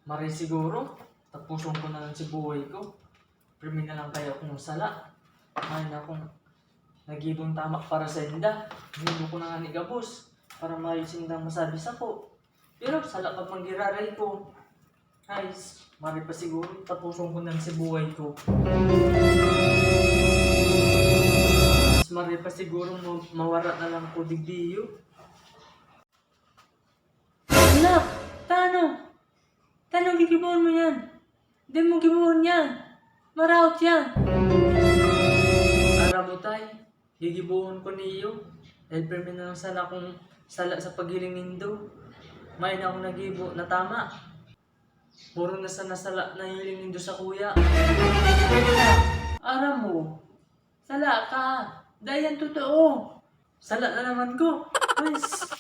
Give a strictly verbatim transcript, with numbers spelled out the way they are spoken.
Maray siguro, tapuson ko na lang si buhay ko. Pirmi na lang kaya akong sala. Mayo na akong nagibong tama para sainda. Nibo ko na ngani gabos para mayo sindang masabi sako. Pero sala pa man giraray ko. Ay, s-, maray pa siguro, tapuson ko na lang si buhay ko. Mas maray pa siguro ma-, mawara na lang ko digdiyo. Anak, tano? Tano gigibohon mo yan? Di mo gibohon yan. Maraot yan. Aram mo, tay, gigibohon ko niyo. Dahil pirmi na lang sana akong sala sa paghiling nindo. Mayo na akong nagibo na tama. Puro na sana sala na hiling nindo sakuya. Aram mo, sala ka. Dai yan totoo. Sala na naman ko. Ay, s-,